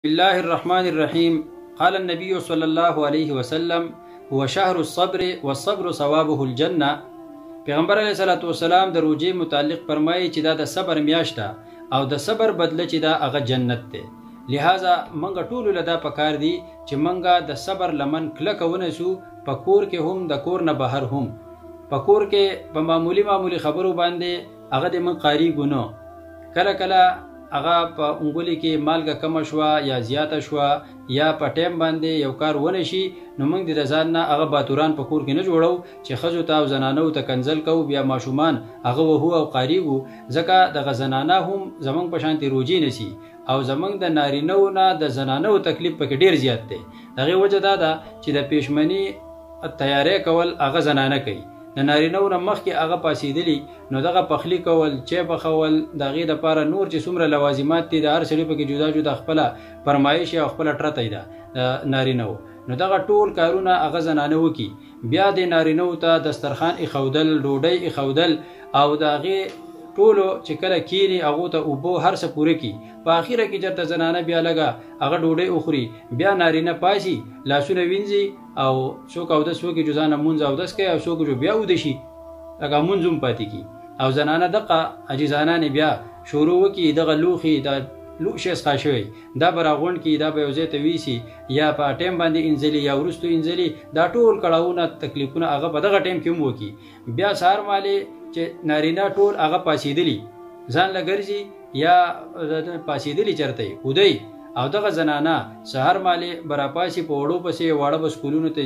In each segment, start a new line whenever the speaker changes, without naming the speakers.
الله الرحمن الرحیم. قال النبي صلی الله علیه وسلم: هو شهر الصبر والصبر ثوابه الجنه. پیغمبر علیه الصلاة والسلام د روژې متعلق فرمایي چې دا د صبر میاشت ده او د صبر بدله چې دا هغه جنت دی. لہذا موږ ټولو له دا پکار دي چې موږ د صبر لمن کلکه ونیسو، په کور کې هم، د کور نه بهر هم. په کور کې په معمولي معمولي خبرو باندې هغه د موږ قاریږو نه، کله کله هغه په انګولي کې مالګه کمه شوه یا زیاته شوه یا په ټایم باندې یو کار ونه شي، نو موږ د ځان نه هغه باتوران په کور کې نه جوړو چې ښځو ته او زنانو ته کنځل کوو، بیا ماشومان هغه وهو او قاریږو. ځکه دغه زنانه هم زموږ په شانتې روژې نیسي او زموږ د نارینهو نه د زنانو تکلیف پکې ډېر زیات دی. د هغې وجه دا ده چې د پېشمني تیاری کول هغه زنانه کوي، د نارینهو نه مخکې هغه پاڅېدلي، نو دغه پخلی کول، چای پخول، د هغې دپاره نور چې څومره لوازمات دي د هر سړي پکې جدا جدا خپله فرمایش او خپله ټرته ده د نارینهو، نو دغه ټول کارونه هغه زنانه وکړي. بیا د نارینهو ته دسترخوان ایښودل، ډوډۍ ایښودل او د هغې ټولو چې کله کینی هغو ته اوبه هر څه پوره کړي. په اخره کې چېرته زنانه بیا لږه هغه ډوډۍ وخوري، بیا نارینه پاڅي، لاسونه وینځي او څوک اودس وکړي چې ځانه مونځ اودس کوي او څوک چې بیا اوده شي لکه مونځ هم پاتې کړي. او زنانه دقه عاجزانانې بیا شروع وکړي، دغه لوښي دا لوښی څښا شوی دا به راغونډ کړي، دا به یو ځای ته ویسي یا په ټایم باندې انځلي یا وروستو انځلي. دا ټول کړاوونه تکلیفونه هغه په دغه ټایم کې هم وکړي. بیا سهار مالې چې نارینه ټول هغه پاڅېدلي ځان له ګرځي یا پاڅېدلي چېرته یې اوده او دغه زنانه سهار مالې به راپاڅي په وړو پسې، واړه به سکولونو ته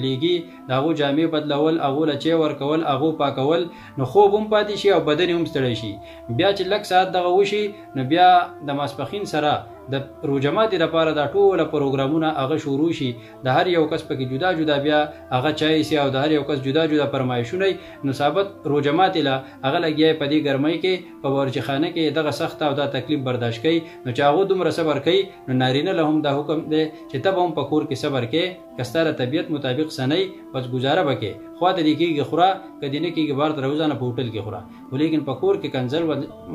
لیږي، د هغو جامې بدلول، هغو له چای ورکول، هغو پاکول، نو خوب هم پاتې شي او بدن یې هم ستړی شي. بیا چې لږ ساعت دغه وشي نو بیا د ماسپښین سره د روژه ماتې دپاره دا ټوله پروګرامونه هغه شروع شي. د هر یو کس پکې جدا جدا بیا هغه چای سي او د هر یو کس جدا جدا فرمایشونه. نو ثابت روژه ماتې له هغه لګیا په دې ګرمۍ کې په باورچیخانه کې دغه سخته او دا تکلیف برداشت کوي. نو چې هغو دومره صبر کوي نو نارینه له هم دا حکم دی چې ته به هم په کور کې صبر کې، که ستا د طبیعت مطابق څه نه بس ګزاره به کې، خوا ته دې کېږي خوره، که دې نه کېږي بهر ته راوځه نه په هوټل کې خوره، خو لیکن په کور کې کنځل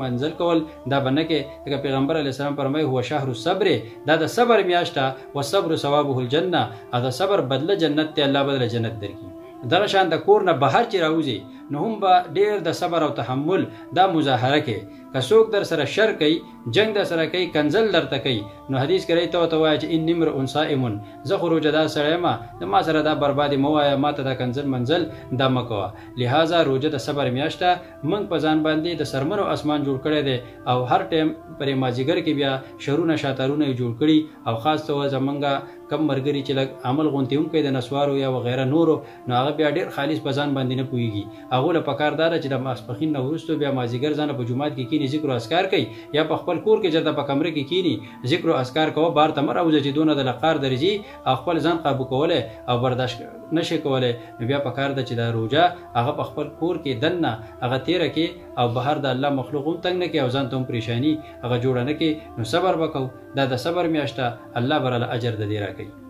منزل کول دا به نه کې. ځکه پیغمبر علیه السلام فرمایي هو شهر الصبر، دا د صبر میاشت ده، والصبر ثوابه الجنه، او د صبر بدله جنت دی، الله بدله جنت درکړي. دغه شان د کور نه بهر چې راوځي نو هم به ډېر د صبر او تحمل دا مظاهره کوي. که څوک در سره شر کوي، جنګ در سره کوي، کنځل درته کوي، نو حدیث کې راځي ته ورته وایه چې انی امرؤ صائم، زه خو روژهدار سړی یم، د ما سره دا بربادې مه وایه، ما ته دا کنځل منځل دا مه کوه. لهذا روژه د صبر میاشت ده. موږ په ځان باندې د څرمنو اسمان جوړ کړی دی او هر ټایم پرې مازیګر کې بیا شرونه شاتارونه یې جوړ کړي. او خاص طور زمونږ کم ملګري چې لږ عمل غونتې هم کوي د نسوارو یا وغیره نورو، نو هغه بیا ډېر خالص په ځان باندې نه پوهېږي. هغو له پکار دا ده چې د ماسپښین نه وروسته بیا مازیګر ځانه په جومات کې کینی ذکر او اذکار کوي، یا په خپل کور کې چېرته په کمره کې کینی ذکر او اذکار کوه، بهر ته مه راوځه چې دونه د لقار درځي او خپل ځان قابو کولی او برداشت نشي کولی. نو بیا پکار ده چې دا روژه هغه په خپل کور کې دننه هغه تېره کړي او بهر د الله مخلوق هم تنګ نه کړي او ځان ته هم پریشاني هغه جوړه نه کړي. نو صبر به کوو، دا د صبر میاشت ده، الله به راله اجر د دې راکوي.